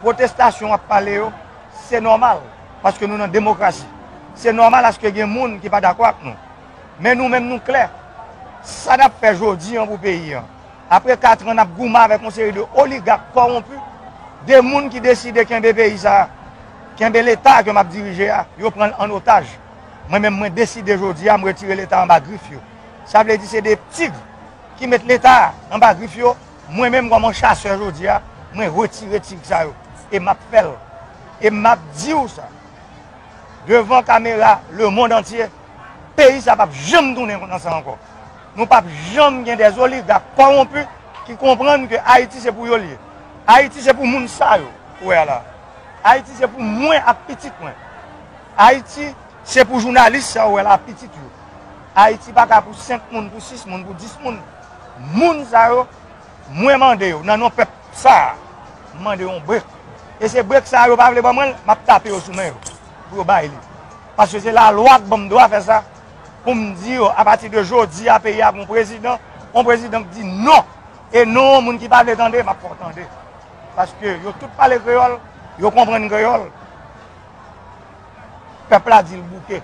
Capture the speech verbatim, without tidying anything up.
Pwotestasyon w ap pale yo, se nòmal, paske nou nan demokrasi. Se nòmal aske gen moun ki pa dakò ak nou. Men nou menm nou klè. Sa n ap fè jodi an pou peyi an. Apre kat an n ap goumen avèk yon seri de oligak kòwonpi, de moun ki deside kenbe peyi sa a, kenbe Leta ke m ap dirije a, yo pran l an otaj. Mwen menm mwen deside jodi a m retire Leta anba grif yo. Sa vle di se de tig ki met Leta anba grif yo. Mwen menm kòm yon chasè jodi a, mwen retire tig sa yo. E m ap fè l. E m ap di w sa. Devan kamera lemonn antye, peyi sa p ap janm tounen nan sa ankò. Nou p ap janm gen de oligak kòwonpi ki konprann ke Ayiti se pou yo l ye. Ayiti se pou moun sa yo ou wè a la. Ayiti se pou mwen ak pitit mwen. Ayiti se pou jounalis sa ou wè la, pitit yo. Ayiti pa ka pou senk moun, pou sis moun, pou dis moun. Moun sa yo, mwen mande yo, nan non pèp sa a, m mande yo yon brek. E se brek sa a yo pa vle ban mwen l, m ap tape yo sou men yo, pou yo bay li. Paske se lalwa k ban m dwa fè sa, pou m di yo, apati de jodi a, peyi a gon prezidan, yon prezidan k di non. E non, moun ki pa vle tande, m ap fè w tande. Paske yo tout pale kreyòl, yo konprann kreyòl. Pèp la di l bouke.